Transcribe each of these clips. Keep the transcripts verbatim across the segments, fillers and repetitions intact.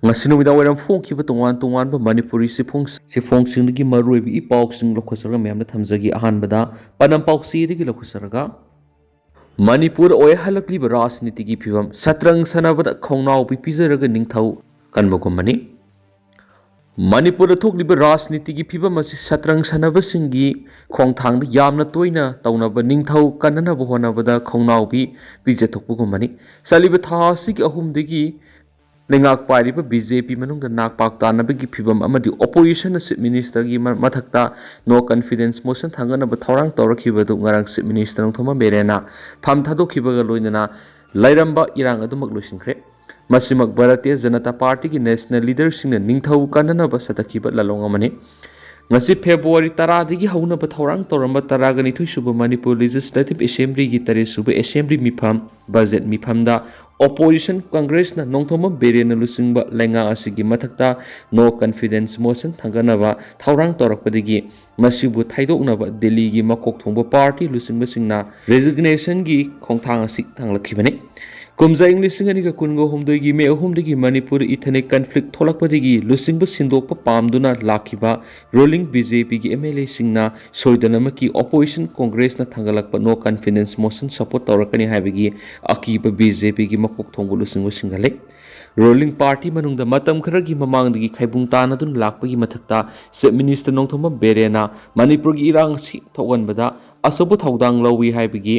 ꯉꯁꯤ ꯅꯨꯃꯤꯗꯥꯡ ꯋꯥꯏꯔꯝ ꯐꯣꯡꯈꯤꯕ ꯇꯣꯉꯥꯟ ꯇꯣꯉꯥꯟꯕ ꯃꯅꯤꯄꯨꯔꯤ ꯆꯦꯐꯣꯡ-, ꯆꯦꯐꯣꯡꯁꯤꯡꯗꯒꯤ ꯃꯔꯨꯑꯣꯏꯕ ꯏ ꯄꯥꯎꯁꯤꯡ ꯂꯧꯈꯠꯆꯔꯒ ꯃꯌꯥꯝꯗ ꯊꯝꯖꯒꯦ꯫ ꯑꯍꯥꯟꯕꯗ ꯄꯅꯝ ꯄꯥꯎꯆꯦꯗꯒꯤ ꯂꯧꯈꯠꯆꯔꯒ, ꯃꯅꯤꯄꯨꯔꯗ ꯑꯣꯏꯍꯜꯂꯛꯂꯤꯕ ꯔꯥꯖꯅꯤꯇꯤꯒꯤ ꯐꯤꯕꯝ, ꯁꯠꯇ꯭ꯔꯪ ꯁꯥꯟꯅꯕꯗ ꯈꯣꯡꯅꯥꯎꯕꯤ ꯄꯤꯖꯔꯒ ꯅꯤꯡꯊꯧ ꯀꯟꯕꯒꯨꯝꯕꯅꯤ꯫ ꯃꯅꯤꯄꯨꯔꯗ ꯊꯣꯛꯂꯤꯕ ꯔꯥꯖꯅꯤꯇꯤꯒꯤ ꯐꯤꯕꯝ ꯑꯁꯤ ꯁꯠꯇ꯭ꯔꯪ ꯁꯥꯟꯅꯕꯁꯤꯡꯒꯤ ꯈꯣꯡꯊꯥꯡꯗ ꯌꯥꯝꯅ ꯇꯣꯏꯅ ꯇꯧꯅꯕ ꯅꯤꯡꯊꯧ ꯀꯟꯅꯅꯕ ꯍꯣꯠꯅꯕꯗ ꯈꯣꯡꯅꯥꯎꯕꯤ ꯄꯤꯖꯊꯣꯛꯄꯒꯨꯝꯕꯅꯤ꯫ ꯆꯠꯂꯤꯕ ꯊꯥ ꯑꯁꯤꯒꯤ ꯑꯍꯨꯝꯗꯒꯤ ꯂꯩꯉꯥꯛ ꯄꯥꯏꯔꯤꯕ ꯕꯤ ꯖꯦ ꯄꯤ ꯃꯅꯨꯡꯗ ꯅꯥꯛ ꯄꯥꯛ ꯇꯥꯅꯕꯒꯤ ꯐꯤꯕꯝ ꯑꯃꯗꯤ oppositionꯅ Chief Ministerꯒꯤ ꯃ-, ꯃꯊꯛꯇ no confidence motion ꯊꯥꯡꯒꯠꯅꯕ ꯊꯧꯔꯥꯡ ꯇꯧꯔꯛꯈꯤꯕꯗꯨ ꯉꯔꯥꯡ Chief Minister ꯅꯣꯡꯊꯣꯝꯕꯝ ꯕꯤꯔꯦꯟꯅ ꯐꯝ ꯊꯥꯗꯣꯛꯈꯤꯕꯒ ꯂꯣꯏꯅꯅ ꯂꯩꯔꯝꯕ ꯏꯔꯥꯡ ꯑꯗꯨꯃꯛ ꯂꯣꯏꯁꯤꯟꯈ꯭ꯔꯦ꯫ ꯃꯁꯤꯃꯛ ꯚꯥꯔꯇꯤꯌ ꯖꯅꯇꯥ ꯄꯥꯔꯇꯤꯒꯤ national leaderꯁꯤꯡꯅ ꯅꯤꯡꯊꯧ ꯀꯟꯅꯅꯕ ꯆꯠꯊꯈꯤꯕ ꯂꯥꯂꯣꯡ ꯑꯃꯅꯤ꯫ ꯉꯁꯤ ꯐꯦꯕ꯭ꯔꯨꯋꯥꯔꯤ ꯇꯔꯥꯗꯒꯤ ꯍꯧꯅꯕ ꯊꯧꯔꯥꯡ ꯇꯧꯔꯝꯕ ꯇꯔꯥꯒ ꯅꯤꯊꯣꯏ ꯁꯨꯕ ꯃꯅꯤꯄꯨꯔ Legislative Assemblyꯒꯤ ꯇꯔꯦꯠ ꯁꯨꯕ Assembly ꯃꯤꯐꯝ, budget ꯃꯤꯐꯝꯗ opposition Congressꯅ ꯅꯣꯡꯊꯣꯝꯕꯝ ꯕꯤꯔꯦꯟꯅ ꯂꯨꯆꯤꯡꯕ ꯂꯩꯉꯥꯛ ꯑꯁꯤꯒꯤ ꯃꯊꯛꯇ no confidence motion ꯊꯥꯡꯒꯠꯅꯕ ꯊꯧꯔꯥꯡ ꯇꯧꯔꯛꯄꯗꯒꯤ ꯃꯁꯤꯕꯨ ꯊꯩꯗꯣꯛꯅꯕ ꯗꯤꯜꯂꯤꯒꯤ ꯃꯀꯣꯛ ꯊꯣꯡꯕ party ꯂꯨꯆꯤꯡꯕꯁꯤꯡꯅ resignationꯒꯤ ꯈꯣꯡꯊꯥꯡ ꯑꯁꯤ ꯊꯥꯡꯂꯛꯈꯤꯕꯅꯤ꯫ ꯀꯨꯝꯖꯥ ꯏꯪ ꯂꯤꯁꯤꯡ ꯑꯅꯤꯒ ꯀꯨꯟꯒ ꯍꯨꯝꯗꯣꯏꯒꯤ ꯃꯦ ꯑꯍꯨꯝꯗꯒꯤ ꯃꯅꯤꯄꯨꯔ ethnic conflict ꯊꯣꯛꯂꯛꯄꯗꯒꯤ ꯂꯨꯆꯤꯡꯕ ꯁꯤꯟꯗꯣꯛꯄ ꯄꯥꯝꯗꯨꯅ ꯂꯥꯛꯈꯤꯕ ruling BJPꯒꯤ MLAꯁꯤꯡꯅ ꯁꯣꯏꯗꯅꯃꯛꯀꯤ opposition Congressꯅ ꯊꯥꯡꯒꯠꯂꯛꯄ no confidence motion support ꯇꯧꯔꯛꯀꯅꯤ ꯍꯥꯏꯕꯒꯤ ꯑꯀꯤꯕ BJPꯒꯤ ꯃꯀꯣꯛ ꯊꯣꯡꯕ ꯂꯨꯆꯤꯡꯕꯁꯤꯡꯗ ꯂꯩ꯫ Ruling party ꯃꯅꯨꯡꯗ ꯃꯇꯝ ꯈꯔꯒꯤ ꯃꯃꯥꯡꯗꯒꯤ ꯈꯥꯏꯕꯨꯡ ꯇꯥꯅꯗꯨꯅ ꯂꯥꯛꯄꯒꯤ ꯃꯊꯛꯇ Chief Minister ꯅꯣꯡꯊꯣꯝꯕꯝ ꯕꯤꯔꯦꯟꯅ ꯃꯅꯤꯄꯨꯔꯒꯤ ꯏꯔꯥꯡ ꯑꯁꯤ ꯊꯣꯛꯍꯟꯕꯗ ꯑꯆꯧꯕ ꯊꯧꯗꯥꯡ ꯂꯧꯏ ꯍꯥꯏꯕꯒꯤ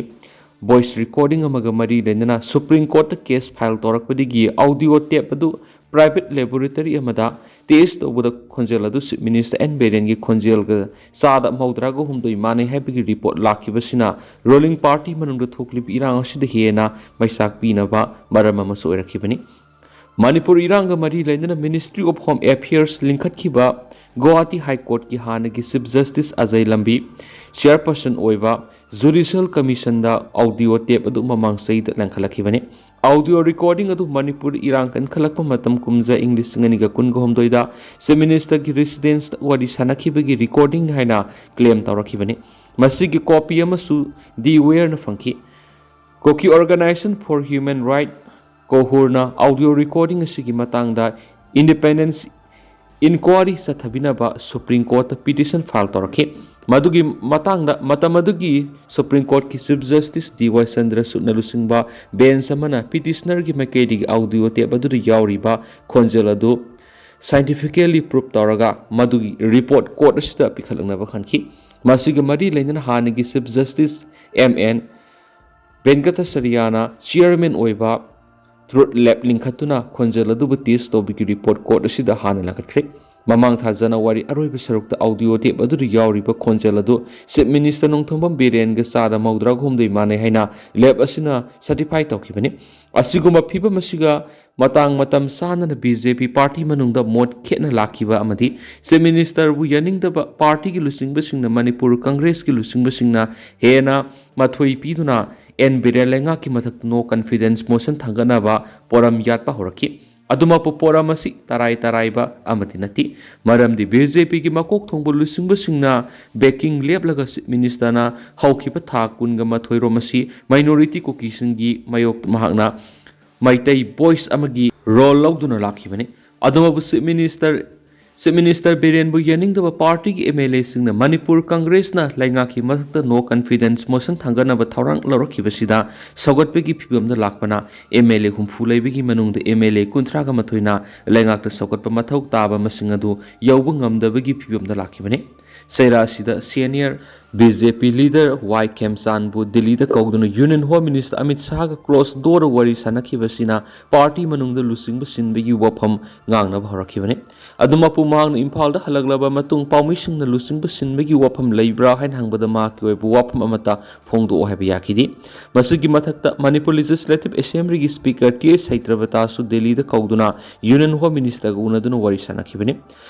voice recording ꯑꯃꯒ ꯃꯔꯤ ꯂꯩꯅꯅ Supreme Courtꯇ case file ꯇꯧꯔꯛꯄꯗꯒꯤ audio tape ꯑꯗꯨ private laboratory ꯑꯃꯗ test ꯇꯧꯕꯗ ꯈꯣꯟꯖꯦꯜ ꯑꯗꯨ Chief Minister ꯑꯦꯟ ꯕꯤꯔꯦꯟꯒꯤ ꯈꯣꯟꯖꯦꯜꯒ ꯆꯥꯗ ꯃꯧꯗ꯭ꯔꯥꯒ ꯍꯨꯝꯗꯣꯏ ꯃꯥꯟꯅꯩ ꯍꯥꯏꯕꯒꯤ report ꯂꯥꯛꯈꯤꯕꯁꯤꯅ ruling party ꯃꯅꯨꯡꯗ ꯊꯣꯛꯂꯤꯕ ꯏꯔꯥꯡ ꯑꯁꯤꯗ ꯍꯦꯟꯅ ꯃꯩꯆꯥꯛ ꯄꯤꯅꯕ ꯃꯔꯝ ꯑꯃꯁꯨ ꯑꯣꯏꯔꯛꯈꯤꯕꯅꯤ꯫ ꯃꯅꯤꯄꯨꯔ ꯏꯔꯥꯡꯒ ꯃꯔꯤ ꯂꯩꯅꯅ Ministry of Home Affairs ꯂꯤꯡꯈꯠꯈꯤꯕ Guwahati High Courtꯀꯤ ꯍꯥꯟꯅꯒꯤ Chief Justice ꯑꯖꯌ ꯂꯝꯕꯤ chairperson ꯑꯣꯏꯕ Judicial Commissionꯗ audio tape ꯑꯗꯨ ꯃꯃꯥꯡ ꯆꯍꯤꯗ ꯂꯪꯈꯠꯂꯛꯈꯤꯕꯅꯤ꯫ Audio recording ꯑꯗꯨ ꯃꯅꯤꯄꯨꯔꯗ ꯏꯔꯥꯡ ꯀꯟꯈꯠꯂꯛꯄ ꯃꯇꯝ ꯀꯨꯝꯖꯥ ꯏꯪ ꯂꯤꯁꯤꯡ ꯑꯅꯤꯒ ꯀꯨꯟꯒ ꯍꯨꯝꯗꯣꯏꯗ Chief Ministerꯒꯤ residenceꯇ ꯋꯥꯔꯤ ꯁꯥꯟꯅꯈꯤꯕꯒꯤ recording ꯍꯥꯏꯅ claim ꯇꯧꯔꯛꯈꯤꯕꯅꯤ꯫ ꯃꯁꯤꯒꯤ copy ꯑꯃꯁꯨ ꯗꯤ ꯋꯦꯌꯔꯅ ꯐꯪꯈꯤ꯫ Kuki Organisation for Human Right ꯀꯣꯍꯨꯔꯅ audio recording ꯑꯁꯤꯒꯤ ꯃꯇꯥꯡꯗ independence inquiry ꯆꯠꯊꯕꯤꯅꯕ Supreme Courtꯇ petition file ꯇꯧꯔꯛꯈꯤ꯫ ꯃꯗꯨꯒꯤ ꯃꯇꯥꯡꯗ, ꯃꯇꯝ ꯑꯗꯨꯒꯤ Supreme Courtꯀꯤ Chief Justice ꯗꯤ ꯋꯥꯏ ꯆꯟꯗ꯭ꯔꯆꯨꯗꯅ ꯂꯨꯆꯤꯡꯕ bench ꯑꯃꯅ petitionerꯒꯤ ꯃꯥꯏꯀꯩꯗꯒꯤ audio tape ꯑꯗꯨꯗ ꯌꯥꯎꯔꯤꯕ ꯈꯣꯟꯖꯦꯜ ꯑꯗꯨ scientifically prove ꯇꯧꯔꯒ ꯃꯗꯨꯒꯤ report court ꯑꯁꯤꯗ ꯄꯤꯈꯠꯂꯛꯅꯕ ꯈꯟꯈꯤ꯫ ꯃꯁꯤꯒ ꯃꯔꯤ ꯂꯩꯅꯅ ꯍꯥꯟꯅꯒꯤ Chief Justice ꯑꯦꯝ ꯑꯦꯟ ꯚꯦꯟꯀꯇꯁꯔꯤꯌꯥꯅ chairman ꯑꯣꯏꯕ Truth Lab ꯂꯤꯡꯈꯠꯇꯨꯅ ꯈꯣꯟꯖꯦꯜ ꯑꯗꯨꯕꯨ test ꯇꯧꯕꯒꯤ report court ꯑꯁꯤꯗ ꯍꯥꯟꯅ ꯂꯥꯛꯈꯠꯈ꯭ꯔꯦ꯫ ꯃꯃꯥꯡ ꯊꯥ January ꯑꯔꯣꯏꯕ ꯁꯔꯨꯛꯇ audio tape ꯑꯗꯨꯗ ꯌꯥꯎꯔꯤꯕ ꯈꯣꯟꯖꯦꯜ ꯑꯗꯨ Chief Minister ꯅꯣꯡꯊꯣꯝꯕꯝ ꯕꯤꯔꯦꯟꯒ ꯆꯥꯗ ꯃꯧꯗ꯭ꯔꯥ ꯍꯨꯝꯗꯣꯏ ꯃꯥꯟꯅꯩ ꯍꯥꯏꯅ lab ꯑꯁꯤꯅ certify ꯇꯧꯈꯤꯕꯅꯤ꯫ ꯑꯁꯤꯒꯨꯝꯕ ꯐꯤꯕꯝ ꯑꯁꯤꯒ ꯃꯇꯥꯡ ꯃꯇꯝ ꯆꯥꯅꯅ ꯕꯤ ꯖꯦ ꯄꯤ party ꯃꯅꯨꯡꯗ ꯃꯣꯠ ꯈꯦꯠꯅ ꯂꯥꯛꯈꯤꯕ ꯑꯃꯗꯤ Chief Ministerꯕꯨ ꯌꯥꯅꯤꯡꯗꯕ partyꯒꯤ ꯂꯨꯆꯤꯡꯕꯁꯤꯡꯅ ꯃꯅꯤꯄꯨꯔ Congressꯀꯤ ꯂꯨꯆꯤꯡꯕꯁꯤꯡꯅ ꯍꯦꯟꯅ ꯃꯊꯣꯏ ꯄꯤꯗꯨꯅ ꯑꯦꯟ ꯕꯤꯔꯦꯟ ꯂꯩꯉꯥꯛꯀꯤ ꯃꯊꯛꯇ no confidence motion ꯊꯥꯡꯒꯠꯅꯕ ꯄꯣꯔꯝ ꯌꯥꯠꯄ ꯍꯧꯔꯛꯈꯤ꯫ ꯑꯗꯨꯃꯛꯄꯨ ꯄꯣꯔꯝ ꯑꯁꯤ ꯇꯔꯥꯏ ꯇꯔꯥꯏꯕ ꯑꯃꯗꯤ ꯅꯠꯇꯦ꯫ ꯃꯔꯝꯗꯤ ꯕꯤ ꯖꯦ ꯄꯤꯒꯤ ꯃꯀꯣꯛ ꯊꯣꯡꯕ ꯂꯨꯆꯤꯡꯕꯁꯤꯡꯅ backing ꯂꯦꯞꯂꯒ Chief Ministerꯅ ꯍꯧꯈꯤꯕ ꯊꯥ ꯀꯨꯟꯒ ꯃꯥꯊꯣꯏ ꯔꯣꯝ ꯑꯁꯤ minority ꯀꯨꯀꯤꯁꯤꯡꯒꯤ ꯃꯥꯌꯣꯛꯇ ꯃꯍꯥꯛꯅ ꯃꯩꯇꯩ Voice ꯑꯃꯒꯤ role ꯂꯧꯗꯨꯅ ꯂꯥꯛꯈꯤꯕꯅꯤ꯫ ꯑꯗꯨꯃꯛꯄꯨ Chief Minister, Chief Minister ꯕꯤꯔꯦꯟꯕꯨ ꯌꯥꯅꯤꯡꯗꯕ partyꯒꯤ M L Aꯁꯤꯡꯅ ꯃꯅꯤꯄꯨꯔ Congressꯅ ꯂꯩꯉꯥꯛꯀꯤ ꯃꯊꯛꯇ no confidence motion ꯊꯥꯡꯒꯠꯅꯕ ꯊꯧꯔꯥꯡ ꯂꯧꯔꯛꯈꯤꯕꯁꯤꯗ ꯁꯧꯒꯠꯄꯒꯤ ꯐꯤꯚꯝꯗ ꯂꯥꯛꯄꯅ M L A ꯍꯨꯝꯐꯨ ꯂꯩꯕꯒꯤ ꯃꯅꯨꯡꯗ M L A ꯀꯨꯟꯊ꯭ꯔꯥꯒ ꯃꯥꯊꯣꯏꯅ ꯂꯩꯉꯥꯛꯇ ꯁꯧꯒꯠꯄ ꯃꯊꯧ ꯇꯥꯕ ꯃꯁꯤꯡ ꯑꯗꯨ ꯌꯧꯕ ꯉꯝꯗꯕꯒꯤ ꯐꯤꯚꯝꯗ ꯂꯥꯛꯈꯤꯕꯅꯤ꯫ ꯆꯩꯔꯥꯁꯤꯗ senior B J P leader ꯋꯥꯏ ꯈꯦꯝꯆꯥꯟꯕꯨ ꯗꯤꯜꯂꯤꯗ ꯀꯧꯗꯨꯅ Union Home Minister Amit ꯁꯥꯍꯒ closed door ꯋꯥꯔꯤ ꯁꯥꯟꯅꯈꯤꯕꯁꯤꯅ party ꯃꯅꯨꯡꯗ ꯂꯨꯆꯤꯡꯕꯁꯤꯟꯕꯒꯤ ꯋꯥꯐꯝ ꯉꯥꯡꯅꯕ ꯍꯧꯔꯛꯈꯤꯕꯅꯤ꯫ ꯑꯗꯨꯃꯛꯄꯨ ꯃꯍꯥꯛꯅ ꯏꯝꯐꯥꯜꯗ ꯍꯜꯂꯛꯂꯕ ꯃꯇꯨꯡ ꯄꯥꯎꯃꯤꯁꯤꯡꯅ ꯂꯨꯆꯤꯡꯕꯁꯤꯟꯕꯒꯤ ꯋꯥꯐꯝ ꯂꯩꯕ꯭ꯔꯥ ꯍꯥꯏꯅ ꯍꯪꯕꯗ ꯃꯍꯥꯛꯀꯤ ꯑꯣꯏꯕ ꯋꯥꯐꯝ ꯑꯃꯠꯇ ꯐꯣꯡꯗꯣꯛꯑꯣ ꯍꯥꯏꯕ ꯌꯥꯈꯤꯗꯦ꯫ ꯃꯁꯤꯒꯤ ꯃꯊꯛꯇ ꯃꯅꯤꯄꯨꯔ Legislative Assemblyꯒꯤ Speaker ꯇꯤ ꯑꯩꯆ ꯁꯩꯇ꯭ꯔꯕꯇꯥꯁꯨ ꯗꯤꯜꯂꯤꯗ ꯀꯧꯗꯨꯅ Union Home Ministerꯒ ꯎꯅꯗꯨꯅ ꯋꯥꯔꯤ ꯁꯥꯟꯅꯈꯤꯕꯅꯤ꯫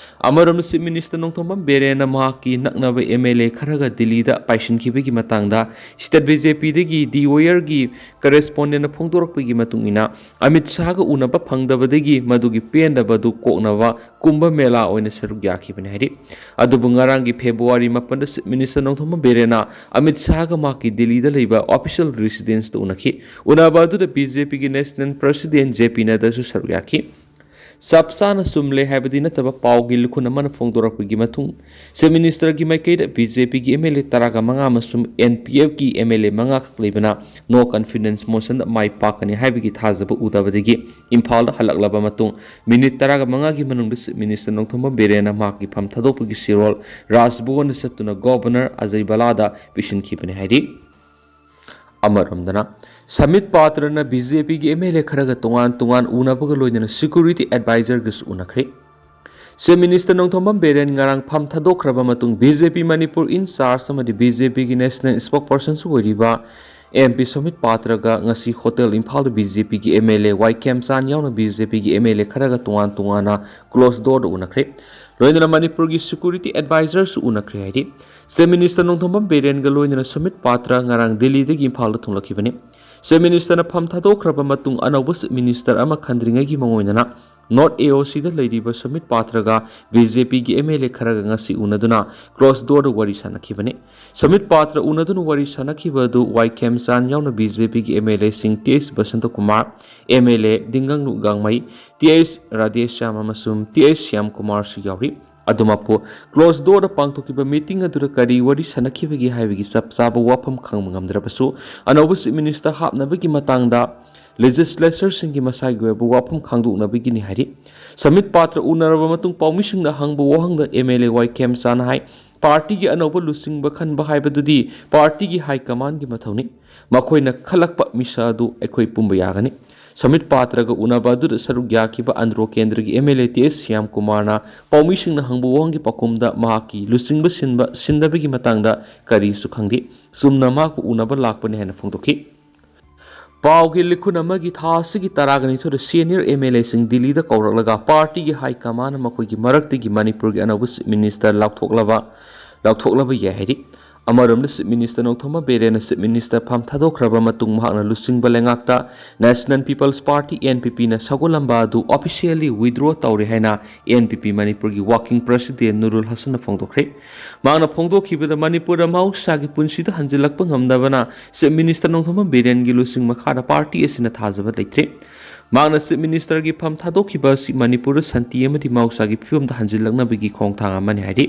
ꯑꯃꯔꯣꯝꯗ Chief Minister ꯅꯣꯡꯊꯣꯝꯕꯝ ꯕꯤꯔꯦꯟꯅ ꯃꯍꯥꯛꯀꯤ ꯅꯛꯅꯕ M L A ꯈꯔꯒ ꯗꯤꯜꯂꯤꯗ ꯄꯥꯏꯁꯤꯟꯈꯤꯕꯒꯤ ꯃꯇꯥꯡꯗ ꯁ꯭ꯇꯦꯠ ꯕꯤ ꯖꯦ ꯄꯤꯗꯒꯤ ꯗꯤ ꯑꯣ ꯑꯥꯔꯒꯤ ꯀꯔꯦꯁꯄꯣꯟꯗꯦꯟꯠꯅ ꯐꯣꯡꯗꯣꯔꯛꯄꯒꯤ ꯃꯇꯨꯡ ꯏꯟꯅ, ꯑꯃꯤꯠ ꯁꯥꯍꯒ ꯎꯅꯕ ꯐꯪꯗꯕꯗꯒꯤ ꯃꯗꯨꯒꯤ ꯄꯦꯟꯗꯕ ꯑꯗꯨ ꯀꯣꯛꯅꯕ ꯀꯨꯝꯚ ꯃꯦꯂꯥ ꯑꯣꯏꯅ ꯁꯔꯨꯛ ꯌꯥꯈꯤꯕꯅꯤ ꯍꯥꯏꯔꯤ꯫ ꯑꯗꯨꯕꯨ ꯉꯔꯥꯡꯒꯤ ꯐꯦꯕ꯭ꯔꯨꯋꯥꯔꯤ ꯃꯥꯄꯟꯗ ꯆꯤꯐ ꯃꯤꯅꯤꯁꯇꯔ ꯅꯣꯡꯊꯣꯝꯕꯝ ꯕꯤꯔꯦꯟꯅ ꯑꯃꯤꯠ ꯁꯥꯍꯒ ꯃꯍꯥꯛꯀꯤ ꯗꯤꯜꯂꯤꯗ ꯂꯩꯕ ꯑꯣꯐꯤꯁꯤꯌꯦꯜ ꯔꯦꯁꯤꯗꯦꯟꯁꯇ ꯎꯅꯈꯤ꯫ ꯎꯅꯕ ꯑꯗꯨꯗ ꯕꯤ ꯖꯦ ꯄꯤꯒꯤ ꯅꯦꯁꯅꯦꯜ ꯄ꯭ꯔꯁꯤꯗꯦꯟꯠ ꯖꯦ ꯄꯤ ꯅꯗ꯭ꯗꯥꯁꯨ ꯁꯔꯨꯛ ꯌꯥꯈꯤ꯫ ꯆꯞ ꯆꯥꯅ ꯆꯨꯝꯂꯦ ꯍꯥꯏꯕꯗꯤ ꯅꯠꯇꯕ ꯄꯥꯎꯒꯤ ꯂꯤꯈꯨꯟ ꯑꯃꯅ ꯐꯣꯡꯗꯣꯔꯛꯄꯒꯤ ꯃꯇꯨꯡ, ꯆꯤꯐ ꯃꯤꯅꯤꯁꯇꯔꯒꯤ ꯃꯥꯏꯀꯩꯗ ꯕꯤ ꯖꯦ ꯄꯤꯒꯤ ꯑꯦꯝ ꯑꯦꯜ ꯑꯦ ꯇꯔꯥꯒ ꯃꯉꯥ ꯑꯃꯁꯨꯡ ꯑꯦꯟ ꯄꯤ ꯑꯦꯐꯀꯤ ꯑꯦꯝ ꯑꯦꯜ ꯑꯦ ꯃꯉꯥ ꯈꯛ ꯂꯩꯕꯅ no confidence motionꯗ ꯃꯥꯏ ꯄꯥꯛꯀꯅꯤ ꯍꯥꯏꯕꯒꯤ ꯊꯥꯖꯕ ꯎꯗꯕꯗꯒꯤ ꯏꯝꯐꯥꯜꯗ ꯍꯜꯂꯛꯂꯕ ꯃꯇꯨꯡ ꯃꯤꯅꯤꯠ ꯇꯔꯥꯒ ꯃꯉꯥꯒꯤ ꯃꯅꯨꯡꯗ ꯆꯤꯐ ꯃꯤꯅꯤꯁꯇꯔ ꯅꯣꯡꯊꯣꯝꯕꯝ ꯕꯤꯔꯦꯟꯅ ꯃꯍꯥꯛꯀꯤ ꯐꯝ ꯊꯥꯗꯣꯛꯄꯒꯤ ꯆꯦꯔꯣꯜ ꯔꯥꯖꯚꯕꯟꯗ ꯆꯠꯇꯨꯅ ꯒꯣꯚꯔꯅꯔ ꯑꯖꯌ ꯚꯜꯂꯥꯗ ꯄꯤꯁꯤꯟꯈꯤꯕꯅꯤ ꯍꯥꯏꯔꯤ꯫ ꯑꯃꯔꯣꯝꯗꯅ, ꯁꯃꯤꯠ ꯄꯥꯇ꯭ꯔꯅ ꯕꯤ ꯖꯦ ꯄꯤꯒꯤ ꯑꯦꯝ ꯑꯦꯜ ꯑꯦ ꯈꯔꯒ ꯇꯣꯉꯥꯟ ꯇꯣꯉꯥꯟ ꯎꯅꯕꯒ ꯂꯣꯏꯅꯅ ꯁꯦꯀ꯭ꯌꯨꯔꯤꯇꯤ ꯑꯦꯗꯚꯥꯏꯖꯔꯒꯁꯨ ꯎꯅꯈ꯭ꯔꯦ꯫ ꯆꯤꯐ ꯃꯤꯅꯤꯁꯇꯔ ꯅꯣꯡꯊꯣꯝꯕꯝ ꯕꯤꯔꯦꯟ ꯉꯔꯥꯡ ꯐꯝ ꯊꯥꯗꯣꯛꯈ꯭ꯔꯕ ꯃꯇꯨꯡ B J P Manipur in charge ꯑꯃꯗꯤ ꯕꯤ ꯖꯦ ꯄꯤꯒꯤ ꯅꯦꯁꯅꯦꯜ ꯁ꯭ꯄꯣꯛꯄꯔꯁꯟꯁꯨ ꯑꯣꯏꯔꯤꯕ ꯑꯦꯝ ꯄꯤ ꯁꯃꯤꯠ ꯄꯥꯇ꯭ꯔꯒ ꯉꯁꯤ ꯍꯣꯇꯦꯜ ꯏꯝꯐꯥꯜꯗ ꯕꯤ ꯖꯦ ꯄꯤꯒꯤ M L A Y Khemchand ꯌꯥꯎꯅ ꯕꯤ ꯖꯦ ꯄꯤꯒꯤ ꯑꯦꯝ ꯑꯦꯜ ꯑꯦ ꯈꯔꯒ ꯇꯣꯉꯥꯟ ꯇꯣꯉꯥꯟꯅ ꯀ꯭ꯂꯣꯖ ꯗꯣꯔꯗ ꯎꯅꯈ꯭ꯔꯦ꯫ ꯂꯣꯏꯅꯅ ꯃꯅꯤꯄꯨꯔꯒꯤ ꯁꯦꯀ꯭ꯌꯨꯔꯤꯇꯤ ꯑꯦꯗꯚꯥꯏꯖꯔꯁꯨ ꯎꯅꯈ꯭ꯔꯦ ꯍꯥꯏꯔꯤ꯫ ꯆꯤꯐ ꯃꯤꯅꯤꯁꯇꯔ ꯅꯣꯡꯊꯣꯝꯕꯝ ꯕꯤꯔꯦꯟꯒ ꯂꯣꯏꯅꯅ ꯁꯃꯤꯠ ꯄꯥꯇ꯭ꯔ ꯉꯔꯥꯡ ꯗꯤꯜꯂꯤꯗꯒꯤ ꯏꯝꯐꯥꯜꯗ ꯊꯨꯡꯂꯛꯈꯤꯕꯅꯤ꯫ ꯆꯤꯐ ꯃꯤꯅꯤꯁꯇꯔꯅ ꯐꯝ ꯊꯥꯗꯣꯛꯈ꯭ꯔꯕ ꯃꯇꯨꯡ ꯑꯅꯧꯕ ꯆꯤꯐ ꯃꯤꯅꯤꯁꯇꯔ ꯑꯃ ꯈꯟꯗ꯭ꯔꯤꯉꯩꯒꯤ ꯃꯑꯣꯡ ꯑꯣꯏꯅꯅ ꯅꯣꯔꯠ ꯑꯦ ꯑꯣ ꯁꯤꯗ ꯂꯩꯔꯤꯕ ꯁꯃꯤꯠ ꯄꯥꯇ꯭ꯔꯒ ꯕꯤ ꯖꯦ ꯄꯤꯒꯤ ꯑꯦꯝ ꯑꯦꯜ ꯑꯦ ꯈꯔꯒ ꯉꯁꯤ ꯎꯅꯗꯨꯅ ꯀ꯭ꯂꯣꯖ ꯗꯣꯔꯗ ꯋꯥꯔꯤ ꯁꯥꯟꯅꯈꯤꯕꯅꯤ꯫ ꯁꯃꯤꯠ ꯄꯥꯇ꯭ꯔ ꯎꯅꯗꯨꯅ ꯋꯥꯔꯤ ꯁꯥꯟꯅꯈꯤꯕ ꯑꯗꯨ ꯋꯥꯏ ꯈꯦꯝꯆꯥꯟ ꯌꯥꯎꯅ ꯕꯤ ꯖꯦ ꯄꯤꯒꯤ ꯑꯦꯝ ꯑꯦꯜ ꯑꯦꯁꯤꯡ T H Basantakumar, M L A Dinganglung Gangmei, T H Radheshyam ꯑꯃꯁꯨꯡ ꯇꯤ ꯑꯩꯆ ꯁ꯭ꯌꯥꯝ ꯀꯨꯃꯥꯔꯁꯨ ꯌꯥꯎꯔꯤ꯫ ꯑꯗꯨꯃꯛꯄꯨ, ꯀ꯭ꯂꯣꯖ ꯗꯣꯔꯗ ꯄꯥꯡꯊꯣꯛꯈꯤꯕ ꯃꯤꯇꯤꯡ ꯑꯗꯨꯗ ꯀꯔꯤ ꯋꯥꯔꯤ ꯁꯥꯟꯅꯈꯤꯕꯒꯦ ꯍꯥꯏꯕꯒꯤ ꯆꯞ ꯆꯥꯕ ꯋꯥꯐꯝ ꯈꯪꯕ ꯉꯝꯗ꯭ꯔꯕꯁꯨ, ꯑꯅꯧꯕ ꯆꯤꯐ ꯃꯤꯅꯤꯁꯇꯔ ꯍꯥꯞꯅꯕꯒꯤ ꯃꯇꯥꯡꯗ ꯂꯦꯖꯤꯁꯂꯦꯆꯔꯁꯤꯡꯒꯤ ꯃꯁꯥꯒꯤ ꯑꯣꯏꯕ ꯋꯥꯐꯝ ꯈꯪꯗꯣꯛꯅꯕꯒꯤꯅꯤ ꯍꯥꯏꯔꯤ꯫ ꯁꯃꯤꯠ ꯄꯥꯇ꯭ꯔ ꯎꯅꯔꯕ ꯃꯇꯨꯡ ꯄꯥꯎꯃꯤꯁꯤꯡꯅ ꯍꯪꯕ ꯋꯥꯍꯪꯗ ꯑꯦꯝ ꯑꯦꯜ ꯑꯦ ꯋꯥꯏ ꯈꯦꯝꯆꯥꯟꯅ ꯍꯥꯏ, ꯄꯥꯔꯇꯤꯒꯤ ꯑꯅꯧꯕ ꯂꯨꯆꯤꯡꯕ ꯈꯟꯕ ꯍꯥꯏꯕꯗꯨꯗꯤ ꯄꯥꯔꯇꯤꯒꯤ ꯍꯥꯏ ꯀꯃꯥꯟꯒꯤ ꯃꯊꯧꯅꯤ꯫ ꯃꯈꯣꯏꯅ ꯈꯜꯂꯛꯄ ꯃꯤꯁꯛ ꯑꯗꯨ ꯑꯩꯈꯣꯏ ꯄꯨꯝꯕ ꯌꯥꯒꯅꯤ꯫ ꯁꯃꯤꯠ ꯄꯥꯇ꯭ꯔꯒ ꯎꯅꯕ ꯑꯗꯨꯗ ꯁꯔꯨꯛ ꯌꯥꯈꯤꯕ ꯑꯟꯗ꯭ꯔꯣ ꯀꯦꯟꯗ꯭ꯔꯒꯤ ꯑꯦꯝ ꯑꯦꯜ ꯑꯦ ꯇꯤ ꯑꯦꯁ ꯁ꯭ꯌꯥꯝ ꯀꯨꯃꯥꯔꯅ ꯄꯥꯎꯃꯤꯁꯤꯡꯅ ꯍꯪꯕ ꯋꯥꯍꯪꯒꯤ ꯄꯥꯎꯈꯨꯝꯗ ꯃꯍꯥꯛꯀꯤ ꯂꯨꯆꯤꯡꯕ ꯁꯤꯟꯕ ꯁꯤꯟꯗꯕꯒꯤ ꯃꯇꯥꯡꯗ ꯀꯔꯤꯁꯨ ꯈꯪꯗꯦ, ꯆꯨꯝꯅ ꯃꯍꯥꯛꯄꯨ ꯎꯅꯕ ꯂꯥꯛꯄꯅꯤ ꯍꯥꯏꯅ ꯐꯣꯡꯗꯣꯛꯈꯤ꯫ ꯄꯥꯎꯒꯤ ꯂꯤꯈꯨꯟ ꯑꯃꯒꯤ ꯊꯥ ꯑꯁꯤꯒꯤ ꯇꯔꯥꯒ ꯅꯤꯊꯣꯏꯗ ꯁꯦꯅꯤꯌꯔ ꯑꯦꯝ ꯑꯦꯜ ꯑꯦꯁꯤꯡ ꯗꯤꯜꯂꯤꯗ ꯀꯧꯔꯛꯂꯒ ꯄꯥꯔꯇꯤꯒꯤ ꯍꯥꯏ ꯀꯃꯥꯟꯅ ꯃꯈꯣꯏꯒꯤ ꯃꯔꯛꯇꯒꯤ ꯃꯅꯤꯄꯨꯔꯒꯤ ꯑꯅꯧꯕ ꯆꯤꯐ ꯃꯤꯅꯤꯁꯇꯔ ꯂꯥꯎꯊꯣꯛꯂꯕ ꯂꯥꯎꯊꯣꯛꯂꯕ ꯌꯥꯏ ꯍꯥꯏꯔꯤ꯫ ꯑꯃꯔꯣꯝꯗ Chief Minister Nongthombam ꯕꯤꯔꯦꯟꯅ Chief Minister ꯐꯝ ꯊꯥꯗꯣꯛꯈ꯭ꯔꯕ ꯃꯇꯨꯡ ꯃꯍꯥꯛꯅ ꯂꯨꯆꯤꯡꯕ ꯂꯩꯉꯥꯛꯇ National People's Party, N P P, ꯅ ꯁꯧꯒꯠꯂꯝꯕ ꯑꯗꯨ officially withdraw ꯇꯧꯔꯦ ꯍꯥꯏꯅ N P P ꯃꯅꯤꯄꯨꯔꯒꯤ Working President ꯅꯨꯔꯨꯜ ꯍꯁꯟꯅ ꯐꯣꯡꯗꯣꯛꯈ꯭ꯔꯦ꯫ ꯃꯍꯥꯛꯅ ꯐꯣꯡꯗꯣꯛꯈꯤꯕꯗ, ꯃꯅꯤꯄꯨꯔꯗ ꯃꯍꯧꯁꯥꯒꯤ ꯄꯨꯟꯁꯤꯗ ꯍꯟꯖꯤꯜꯂꯛꯄ ꯉꯝꯗꯕꯅ Chief Minister ꯅꯣꯡꯊꯣꯝꯕꯝ ꯕꯤꯔꯦꯟꯒꯤ ꯂꯨꯆꯤꯡ ꯃꯈꯥꯗ party ꯑꯁꯤꯅ ꯊꯥꯖꯕ ꯂꯩꯇ꯭ꯔꯦ꯫ ꯃꯍꯥꯛꯅ Chief Minister ꯒꯤ ꯐꯝ ꯊꯥꯗꯣꯛꯈꯤꯕ ꯑꯁꯤ ꯃꯅꯤꯄꯨꯔꯗ ꯁꯥꯟꯇꯤ ꯑꯃꯗꯤ ꯃꯍꯧꯁꯥꯒꯤ ꯐꯤꯕꯝꯗ ꯍꯟꯖꯤꯜꯂꯛꯅꯕꯒꯤ ꯈꯣꯡꯊꯥꯡ ꯑꯃꯅꯤ ꯍꯥꯏꯔꯤ꯫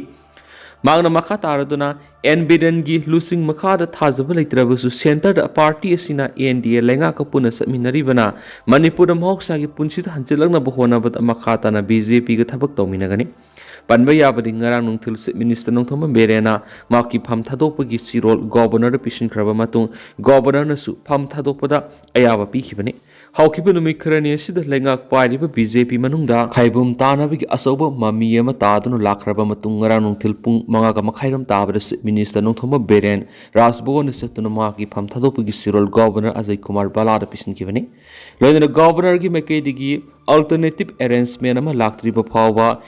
ꯃꯍꯥꯛꯅ ꯃꯈꯥ ꯇꯥꯔꯗꯨꯅ, ꯑꯦꯟ ꯕꯤꯔꯦꯟꯒꯤ ꯂꯨꯆꯤꯡ ꯃꯈꯥꯗ ꯊꯥꯖꯕ ꯂꯩꯇ꯭ꯔꯕꯁꯨ centre ꯗ party ꯑꯁꯤꯅ N D A ꯂꯩꯉꯥꯛꯀ ꯄꯨꯟꯅ ꯆꯠꯃꯤꯟꯅꯔꯤꯕꯅ ꯃꯅꯤꯄꯨꯔꯗ ꯃꯍꯧꯁꯥꯒꯤ ꯄꯨꯟꯁꯤꯗ ꯍꯟꯖꯤꯜꯂꯛꯅꯕ ꯍꯣꯠꯅꯕꯗ ꯃꯈꯥ ꯇꯥꯅ B J P ꯒ ꯊꯕꯛ ꯇꯧꯃꯤꯟꯅꯒꯅꯤ꯫ ꯄꯟꯕ ꯌꯥꯕꯗꯤ, ꯉꯔꯥꯡ ꯅꯨꯡꯊꯤꯜ Chief Minister ꯅꯣꯡꯊꯣꯝꯕꯝ ꯕꯤꯔꯦꯟꯅ ꯃꯍꯥꯛꯀꯤ ꯐꯝ ꯊꯥꯗꯣꯛꯄꯒꯤ ꯆꯦꯔꯣꯜ Governor ꯗ ꯄꯤꯁꯤꯟꯈ꯭ꯔꯕ ꯃꯇꯨꯡ, Governor ꯅꯁꯨ ꯐꯝ ꯊꯥꯗꯣꯛꯄꯗ ꯑꯌꯥꯕ ꯄꯤꯈꯤꯕꯅꯤ꯫ ꯍꯧꯈꯤꯕ ꯅꯨꯃꯤꯠ ꯈꯔꯅꯤ ꯑꯁꯤꯗ ꯂꯩꯉꯥꯛ ꯄꯥꯏꯔꯤꯕ B J P ꯃꯅꯨꯡꯗ ꯈꯥꯏꯕꯨꯝ ꯇꯥꯅꯕꯒꯤ ꯑꯆꯧꯕ ꯃꯃꯤ ꯑꯃ ꯇꯥꯗꯨꯅ ꯂꯥꯛꯈ꯭ꯔꯕ ꯃꯇꯨꯡ, ꯉꯔꯥꯡ ꯅꯨꯡꯊꯤꯜ ꯄꯨꯡ ꯃꯉꯥꯒ ꯃꯈꯥꯏꯔꯣꯝ ꯇꯥꯕꯗ Chief Minister ꯅꯣꯡꯊꯣꯝꯕꯝ ꯕꯤꯔꯦꯟ ꯔꯥꯖ ꯚꯕꯟꯗ ꯆꯠꯇꯨꯅ ꯃꯍꯥꯛꯀꯤ ꯐꯝ ꯊꯥꯗꯣꯛꯄꯒꯤ ꯆꯦꯔꯣꯜ Governor ꯑꯖꯌ ꯀꯨꯃꯥꯔ ꯚꯜꯂꯥꯗ ꯄꯤꯁꯤꯟꯈꯤꯕꯅꯤ꯫ ꯂꯣꯏꯅꯅ Governor ꯒꯤ ꯃꯥꯏꯀꯩꯗꯒꯤ alternative arrangement ꯑꯃ ꯂꯥꯛꯇ꯭ꯔꯤꯕ ꯐꯥꯎꯕ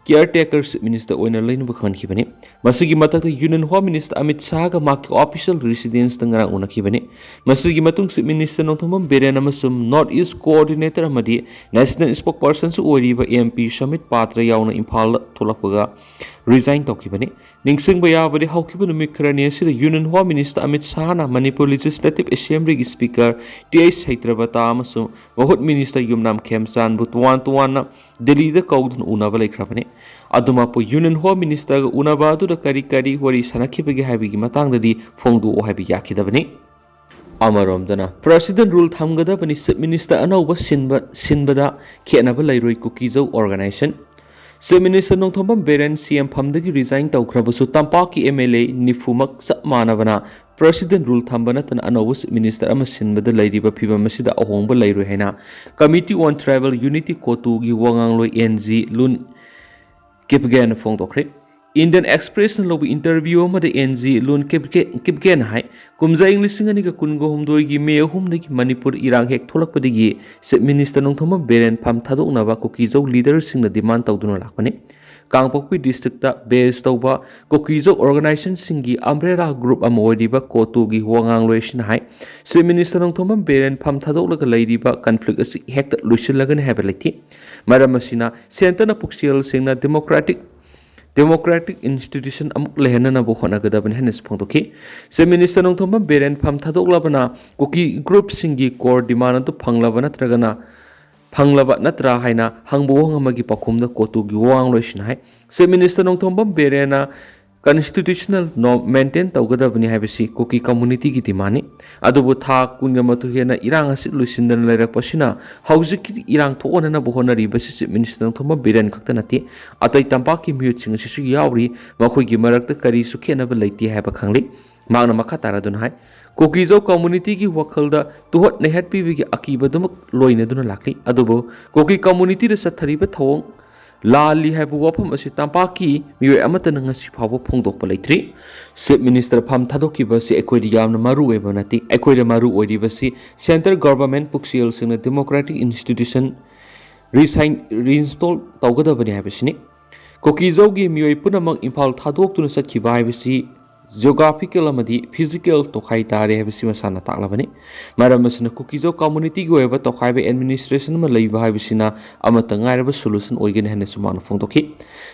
caretaker Chief Minister ꯑꯣꯏꯅ ꯂꯩꯅꯕ ꯈꯟꯈꯤꯕꯅꯤ꯫ ꯃꯁꯤꯒꯤ ꯃꯊꯛꯇ Union Home Minister ꯑꯃꯤꯠ ꯁꯥꯍꯒ ꯃꯍꯥꯛꯀꯤ official residence ꯇ ꯉꯔꯥꯡ ꯎꯅꯈꯤꯕꯅꯤ꯫ ꯃꯁꯤꯒꯤ ꯃꯇꯨꯡ Chief Minister ꯅꯣꯡꯊꯣꯝꯕꯝ ꯕꯤꯔꯦꯟ ꯑꯃꯁꯨꯡ North East Coordinator ꯑꯃꯗꯤ National Spokesperson ꯁꯨ ꯑꯣꯏꯔꯤꯕ M P ꯁꯃꯤꯠ ꯄꯥꯇ꯭ꯔ ꯌꯥꯎꯅ ꯏꯝꯐꯥꯜꯗ ꯊꯣꯛꯂꯛꯄꯒ resign ꯇꯧꯈꯤꯕꯅꯤ꯫ ꯅꯤꯡꯁꯤꯡꯕ ꯌꯥꯕꯗꯤ, ꯍꯧꯈꯤꯕ ꯅꯨꯃꯤꯠ ꯈꯔꯅꯤ ꯑꯁꯤꯗ Union Home Minister Amit ꯁꯥꯍꯅ Manipur Legislative Assembly ꯒꯤ Speaker T I ꯁꯩꯇ꯭ꯔꯕꯇꯥ ꯑꯃꯁꯨꯡ ꯃꯍꯨꯠ Minister ꯌꯨꯝꯅꯥꯝ ꯈꯦꯝꯆꯥꯟꯕꯨ ꯇꯣꯉꯥꯟ ꯇꯣꯉꯥꯟꯅ ꯗꯤꯜꯂꯤꯗ ꯀꯧꯗꯨꯅ ꯎꯅꯕ ꯂꯩꯈ꯭ꯔꯕꯅꯤ꯫ ꯑꯗꯨꯃꯛꯄꯨ Union Home Minister ꯒ ꯎꯅꯕ ꯑꯗꯨꯗ ꯀꯔꯤ ꯀꯔꯤ ꯋꯥꯔꯤ ꯁꯥꯟꯅꯈꯤꯕꯒꯤ ꯍꯥꯏꯕꯒꯤ ꯃꯇꯥꯡꯗꯗꯤ ꯐꯣꯡꯗꯣꯛꯑꯣ ꯍꯥꯏꯕ ꯌꯥꯈꯤꯗꯕꯅꯤ꯫ ꯑꯃꯔꯣꯝꯗꯅ, President Rule ꯊꯝꯒꯗꯕꯅꯤ, Chief Minister ꯑꯅꯧꯕ ꯁꯤꯟꯕ, ꯁꯤꯟꯕꯗ ꯈꯦꯠꯅꯕ ꯂꯩꯔꯣꯏ, ꯀꯨꯀꯤꯖꯧ Organization꯫ Chief Minister Nongthombam Biren C M ꯐꯝꯗꯒꯤ resign ꯇꯧꯈ꯭ꯔꯕꯁꯨ, ꯇꯝꯄꯥꯛꯀꯤ M L A ꯅꯤꯐꯨꯃꯛ ꯆꯞ ꯃꯥꯟꯅꯕꯅ President Rule ꯊꯝꯕ ꯅꯠꯇꯅ ꯑꯅꯧꯕ Chief Minister ꯑꯃ ꯁꯤꯟꯕꯗ ꯂꯩꯔꯤꯕ ꯐꯤꯕꯝ ꯑꯁꯤꯗ ꯑꯍꯣꯡꯕ ꯂꯩꯔꯣꯏ ꯍꯥꯏꯅ Committee on Tribal Unity, CoTU ꯒꯤ ꯋꯥ ꯉꯥꯡꯂꯣꯏ N G ꯂꯨꯟ ꯀꯤꯞꯒꯦꯟꯅ ꯐꯣꯡꯗꯣꯛꯈ꯭ꯔꯦ꯫ Indian Express ꯅ ꯂꯧꯕ interview ꯑꯃꯗ N G ꯂꯨꯟ ꯀꯤꯞꯒꯦ-, ꯀꯤꯞꯒꯦꯟꯅ ꯍꯥꯏ, ꯀꯨꯝꯖꯥ ꯏꯪ ꯂꯤꯁꯤꯡ ꯑꯅꯤꯒ ꯀꯨꯟꯒ ꯍꯨꯝꯗꯣꯏꯒꯤ ꯃꯦ ꯑꯍꯨꯝꯗꯒꯤ ꯃꯅꯤꯄꯨꯔ ꯏꯔꯥꯡ ꯍꯦꯛ ꯊꯣꯛꯂꯛꯄꯗꯒꯤ Chief Minister ꯅꯣꯡꯊꯣꯝꯕꯝ ꯕꯤꯔꯦꯟ ꯐꯝ ꯊꯥꯗꯣꯛꯅꯕ ꯀꯨꯀꯤꯖꯧ leader ꯁꯤꯡꯅ demand ꯇꯧꯗꯨꯅ ꯂꯥꯛꯄꯅꯤ꯫ ꯀꯥꯡꯄꯣꯛꯄꯤ ꯗꯤꯁꯇ꯭ꯔꯤꯛꯇ ꯕꯦꯁ ꯇꯧꯕ ꯀꯨꯀꯤꯖꯧ ꯑꯣꯔꯒꯅꯥꯏꯖꯦꯁꯟꯁꯤꯡꯒꯤ ꯑꯝꯕ꯭ꯔꯦꯂꯥ ꯒ꯭ꯔꯨꯞ ꯑꯃ ꯑꯣꯏꯔꯤꯕ ꯀꯣꯇꯨꯒꯤ ꯋꯥ ꯉꯥꯡꯂꯣꯏ ꯑꯁꯤꯅ ꯍꯥꯏ, ꯆꯤꯐ ꯃꯤꯅꯤꯁꯇꯔ ꯅꯣꯡꯊꯣꯝꯕꯝ ꯕꯤꯔꯦꯟ ꯐꯝ ꯊꯥꯗꯣꯛꯂꯒ ꯂꯩꯔꯤꯕ ꯀꯟꯐ꯭ꯂꯤꯛ ꯑꯁꯤ ꯍꯦꯛꯇ ꯂꯣꯏꯁꯤꯜꯂꯒꯅꯤ ꯍꯥꯏꯕ ꯂꯩꯇꯦ꯫ ꯃꯔꯝ ꯑꯁꯤꯅ ꯁꯦꯟꯇꯔꯅ ꯄꯨꯛꯆꯦꯜ ꯁꯦꯡꯅ ꯗꯦꯃꯣꯀ꯭ꯔꯦꯇꯤꯛ ꯗꯦꯃꯣꯀ꯭ꯔꯦꯇꯤꯛ ꯏꯟꯁꯇꯤꯇ꯭ꯌꯨꯁꯟ ꯑꯃꯨꯛ ꯂꯩꯍꯟꯅꯅꯕ ꯍꯣꯠꯅꯒꯗꯕꯅꯤ ꯍꯥꯏꯅꯁꯨ ꯐꯣꯡꯗꯣꯛꯈꯤ꯫ ꯆꯤꯐ ꯃꯤꯅꯤꯁꯇꯔ ꯅꯣꯡꯊꯣꯝꯕꯝ ꯕꯤꯔꯦꯟ ꯐꯝ ꯊꯥꯗꯣꯛꯂꯕꯅ ꯀꯨꯀꯤ ꯒ꯭ꯔꯨꯞꯁꯤꯡꯒꯤ ꯀꯣꯔ ꯗꯤꯃꯥꯟ ꯑꯗꯨ ꯐꯪꯂꯕ ꯅꯠꯇ꯭ꯔꯒꯅ ꯐꯪꯂꯕ ꯅꯠꯇ꯭ꯔꯥ ꯍꯥꯏꯅ ꯍꯪꯕ ꯋꯥꯍꯪ ꯑꯃꯒꯤ ꯄꯥꯎꯈꯨꯝꯗ ꯀꯣꯇꯨꯒꯤ ꯋꯥꯉꯥꯡꯂꯣꯏꯁꯤꯅ ꯍꯥꯏ, ꯆꯤꯐ ꯃꯤꯅꯤꯁꯇꯔ ꯅꯣꯡꯊꯣꯝꯕꯝ ꯕꯤꯔꯦꯟꯅ ꯀꯟꯁꯇꯤꯇ꯭ꯌꯨꯁꯅꯦꯜ ꯅꯣꯔꯝ ꯃꯦꯟꯇꯦꯟ ꯇꯧꯒꯗꯕꯅꯤ ꯍꯥꯏꯕꯁꯤ ꯀꯨꯀꯤ ꯀꯝꯃꯨꯅꯤꯇꯤꯒꯤ ꯗꯤꯃꯥꯟꯅꯤ꯫ ꯑꯗꯨꯕꯨ ꯊꯥ ꯀꯨꯟꯒ ꯃꯥꯊꯣꯏ ꯍꯦꯟꯅ ꯏꯔꯥꯡ ꯑꯁꯤ ꯂꯣꯏꯁꯤꯟꯗꯅ ꯂꯩꯔꯛꯄꯁꯤꯅ ꯍꯧꯖꯤꯛꯀꯤ ꯏꯔꯥꯡ ꯊꯣꯛꯍꯟꯅꯅꯕ ꯍꯣꯠꯅꯔꯤꯕꯁꯤ ꯆꯤꯐ ꯃꯤꯅꯤꯁꯇꯔ ꯅꯣꯡꯊꯣꯝꯕꯝ ꯕꯤꯔꯦꯟ ꯈꯛꯇ ꯅꯠꯇꯦ, ꯑꯇꯩ ꯇꯝꯄꯥꯛꯀꯤ ꯃꯤꯍꯨꯠꯁꯤꯡ ꯑꯁꯤꯁꯨ ꯌꯥꯎꯔꯤ꯫ ꯃꯈꯣꯏꯒꯤ ꯃꯔꯛꯇ ꯀꯔꯤꯁꯨ ꯈꯦꯠꯅꯕ ꯂꯩꯇꯦ ꯍꯥꯏꯕ ꯈꯪꯂꯤ꯫ ꯃꯍꯥꯛꯅ ꯃꯈꯥ ꯇꯥꯔꯗꯨꯅ ꯍꯥꯏ, ꯀꯨꯀꯤꯖꯧ ꯀꯝꯃꯨꯅꯤꯇꯤꯒꯤ ꯋꯥꯈꯜꯗ ꯇꯨꯍꯠ ꯅꯩꯍꯠꯄꯤꯕꯒꯤ ꯑꯀꯤꯕꯗꯨꯃꯛ ꯂꯣꯏꯅꯗꯨꯅ ꯂꯥꯛꯂꯤ, ꯑꯗꯨꯕꯨ ꯀꯨꯀꯤ ꯀꯝꯃꯨꯅꯤꯇꯤꯗ ꯆꯠꯊꯔꯤꯕ ꯊꯧꯑꯣꯡ ꯂꯥꯜꯂꯤ ꯍꯥꯏꯕ ꯋꯥꯐꯝ ꯑꯁꯤ ꯇꯝꯄꯥꯛꯀꯤ ꯃꯤꯑꯣꯏ ꯑꯃꯠꯇꯅ ꯉꯁꯤ ꯐꯥꯎꯕ ꯐꯣꯡꯗꯣꯛꯄ ꯂꯩꯇ꯭ꯔꯤ꯫ ꯆꯤꯐ ꯃꯤꯅꯤꯁꯇꯔ ꯐꯝ ꯊꯥꯗꯣꯛꯈꯤꯕ ꯑꯁꯤ ꯑꯩꯈꯣꯏꯗ ꯌꯥꯝꯅ ꯃꯔꯨ ꯑꯣꯏꯕ ꯅꯠꯇꯦ꯫ ꯑꯩꯈꯣꯏꯗ ꯃꯔꯨ ꯑꯣꯏꯔꯤꯕꯁꯤ ꯁꯦꯟꯇꯔ ꯒꯚꯔꯟꯃꯦꯟꯠ ꯄꯨꯛꯆꯦꯜ ꯁꯦꯡꯅ ꯗꯦꯃꯣꯀ꯭ꯔꯦꯇꯤꯛ ꯏꯟꯁꯇꯤꯇ꯭ꯌꯨꯁꯟ ꯔꯤꯁꯥꯏꯟ ꯔꯤꯏꯟꯁꯇꯣꯜ ꯇꯧꯒꯗꯕꯅꯤ ꯍꯥꯏꯕꯁꯤꯅꯤ꯫ ꯀꯨꯀꯤꯖꯧꯒꯤ ꯃꯤꯑꯣꯏ ꯄꯨꯝꯅꯃꯛ ꯏꯝꯐꯥꯜ ꯊꯥꯗꯣꯛꯇꯨꯅ ꯆꯠꯈꯤꯕ ꯍꯥꯏꯕꯁꯤ ꯖꯤꯑꯣꯒ꯭ꯔꯥꯐꯤꯀꯦꯜ ꯑꯃꯗꯤ ꯐꯤꯖꯤꯀꯦꯜ ꯇꯣꯈꯥꯏ ꯇꯥꯔꯦ ꯍꯥꯏꯕꯁꯤ ꯃꯁꯥꯅ ꯇꯥꯛꯂꯕꯅꯤ꯫ ꯃꯔꯝ ꯑꯁꯤꯅ ꯀꯨꯀꯤꯖꯧ ꯀꯝꯃꯨꯅꯤꯇꯤꯒꯤ ꯑꯣꯏꯕ ꯇꯣꯈꯥꯏꯕ ꯑꯦꯗꯃꯤꯅꯤꯁꯇ꯭ꯔꯦꯁꯟ ꯑꯃ ꯂꯩꯕ ꯍꯥꯏꯕꯁꯤꯅ ꯑꯃꯠꯇ ꯉꯥꯏꯔꯕ ꯁꯣꯂꯨꯁꯟ ꯑꯣꯏꯒꯅꯤ ꯍꯥꯏꯅꯁꯨ ꯃꯍꯥꯛꯅ ꯐꯣꯡꯗꯣꯛꯈꯤ꯫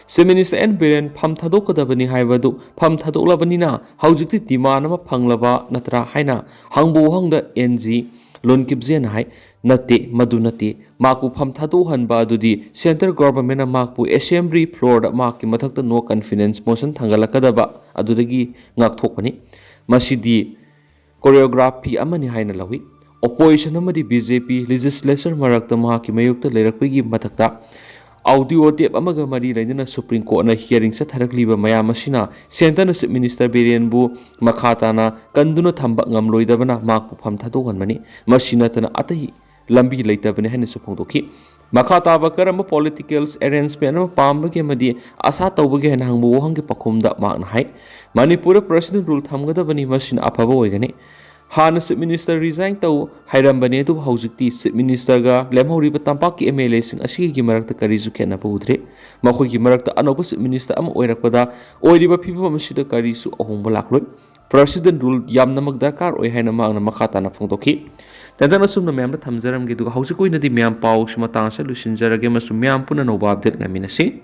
ꯆꯤꯐ ꯃꯤꯅꯤꯁꯇꯔ ꯑꯦꯟ ꯕꯤꯔꯦꯟ ꯐꯝ ꯊꯥꯗꯣꯛꯀꯗꯕꯅꯤ ꯍꯥꯏꯕꯗꯨ ꯐꯝ ꯊꯥꯗꯣꯛꯂꯕꯅꯤꯅ ꯍꯧꯖꯤꯛꯇꯤ ꯗꯤꯃꯥꯟ ꯑꯃ ꯐꯪꯂꯕ ꯅꯠꯇ꯭ꯔꯥ ꯍꯥꯏꯅ ꯍꯪꯕ ꯋꯥꯍꯪꯗ ꯑꯦꯟ ꯖꯤ ꯂꯣꯟꯀꯤꯞꯖꯦꯅ ꯍꯥꯏ, "ꯅꯠꯇꯦ, ꯃꯗꯨ ꯅꯠꯇꯦ꯫ ꯃꯍꯥꯛꯄꯨ ꯐꯝ ꯊꯥꯗꯣꯛꯍꯟꯕ ꯑꯗꯨꯗꯤ ꯁꯦꯟꯇꯔ ꯒꯣꯚꯔꯟꯃꯦꯟꯠꯅ ꯃꯍꯥꯛꯄꯨ ꯑꯦꯁꯦꯝꯕ꯭ꯂꯤ ꯐ꯭ꯂꯣꯔꯗ ꯃꯍꯥꯛꯀꯤ ꯃꯊꯛꯇ ꯅꯣ ꯀꯟꯐꯤꯗꯦꯟꯁ ꯃꯣꯁꯟ ꯊꯥꯡꯒꯠꯂꯛꯀꯗꯕ ꯑꯗꯨꯗꯒꯤ ꯉꯥꯛꯊꯣꯛꯄꯅꯤ꯫ ꯃꯁꯤꯗꯤ ꯀꯣꯔꯤꯌꯣꯒ꯭ꯔꯥꯐꯤ ꯑꯃꯅꯤ ꯍꯥꯏꯅ ꯂꯧꯏ꯫ ꯑꯣꯄꯣꯖꯤꯁꯟ ꯑꯃꯗꯤ ꯕꯤ ꯖꯦ ꯄꯤ ꯂꯦꯖꯤꯁꯂꯦꯆꯔ ꯃꯔꯛꯇ ꯃꯍꯥꯛꯀꯤ ꯃꯥꯌꯣꯛꯇ ꯂꯩꯔꯛꯄꯒꯤ ꯃꯊꯛꯇ ꯑꯣꯗꯤꯑꯣ ꯇꯦꯞ ꯑꯃꯒ ꯃꯔꯤ ꯂꯩꯅꯅ ꯁꯨꯄ꯭ꯔꯤꯝ ꯀꯣꯔꯠꯅ ꯍꯤꯌꯥꯔꯤꯡ ꯆꯠꯊꯔꯛꯂꯤꯕ ꯃꯌꯥꯝ ꯑꯁꯤꯅ ꯁꯦꯟꯇꯔꯅ ꯆꯤꯐ ꯃꯤꯅꯤꯁꯇꯔ ꯕꯤꯔꯦꯟꯕꯨ ꯃꯈꯥ ꯇꯥꯅ ꯀꯟꯗꯨꯅ ꯊꯝꯕ ꯉꯝꯂꯣꯏꯗꯕꯅ ꯃꯍꯥꯛꯄꯨ ꯐꯝ ꯊꯥꯗꯣꯛꯍꯟꯕꯅꯤ꯫ ꯃꯁꯤ ꯅꯠꯇꯅ ꯑꯇꯩ ꯂꯝꯕꯤ ꯂꯩꯇꯕꯅꯤ" ꯍꯥꯏꯅꯁꯨ ꯐꯣꯡꯗꯣꯛꯈꯤ꯫ ꯃꯈꯥ ꯇꯥꯕ ꯀꯔꯝꯕ ꯄꯣꯂꯤꯇꯤꯀꯦꯜ ꯑꯦꯔꯦꯟꯖꯃꯦꯟ ꯑꯃ ꯄꯥꯝꯕꯒꯦ ꯑꯃꯗꯤ ꯑꯁꯥ ꯇꯧꯕꯒꯦ ꯍꯥꯏꯅ ꯍꯪꯕ ꯋꯥꯍꯪꯒꯤ ꯄꯥꯎꯈꯨꯝꯗ ꯃꯍꯥꯛꯅ ꯍꯥꯏ, "ꯃꯅꯤꯄꯨꯔꯗ ꯄ꯭ꯔꯁꯤꯗꯦꯟ ꯔꯨꯜ ꯊꯝꯒꯗꯕꯅꯤ, ꯃꯁꯤꯅ ꯑꯐꯕ ꯑꯣꯏꯒꯅꯤ꯫ ꯍꯥꯟꯅ Chief Minister resign ꯇꯧ ꯍꯥꯏꯔꯝꯕꯅꯤ, ꯑꯗꯨꯕꯨ ꯍꯧꯖꯤꯛꯇꯤ Chief Ministerꯒ ꯂꯦꯝꯍꯧꯔꯤꯕ ꯇꯝꯄꯥꯛꯀꯤ MLAꯁꯤꯡ ꯑꯁꯤꯒꯤ ꯃꯔꯛꯇ ꯀꯔꯤꯁꯨ ꯈꯦꯠꯅꯕ ꯎꯗ꯭ꯔꯦ꯫ ꯃꯈꯣꯏꯒꯤ ꯃꯔꯛꯇ ꯑꯅꯧꯕ Chief Minister ꯑꯃ ꯑꯣꯏꯔꯛꯄꯗ ꯑꯣꯏꯔꯤꯕ ꯐꯤꯕꯝ ꯑꯁꯤꯗ ꯀꯔꯤꯁꯨ ꯑꯍꯣꯡꯕ ꯂꯥꯛꯂꯣꯏ꯫ President rule ꯌꯥꯝꯅꯃꯛ ꯗꯔꯀꯥꯔ ꯑꯣꯏ ꯍꯥꯏꯅ ꯃꯍꯥꯛꯅ ꯃꯈꯥ ꯇꯥꯅ ꯐꯣꯡꯗꯣꯛꯈꯤ꯫ ꯇꯦꯟꯇꯛꯅ ꯑꯁꯨꯝꯅ ꯃꯌꯥꯝꯗ ꯊꯝꯖꯔꯝꯒꯦ, ꯑꯗꯨꯒ ꯍꯧꯖꯤꯛꯀꯤ ꯑꯣꯏꯅꯗꯤ ꯃꯌꯥꯝ ꯄꯥꯎꯁꯤ ꯃꯇꯥꯡ ꯑꯁꯤꯗ ꯂꯣꯏꯁꯤꯟꯖꯔꯒꯦ ꯑꯃꯁꯨꯡ ꯃꯌꯥꯝ ꯄꯨꯟꯅ ꯑꯅꯧꯕ update ꯉꯥꯏꯃꯤꯟꯅꯁꯤ꯫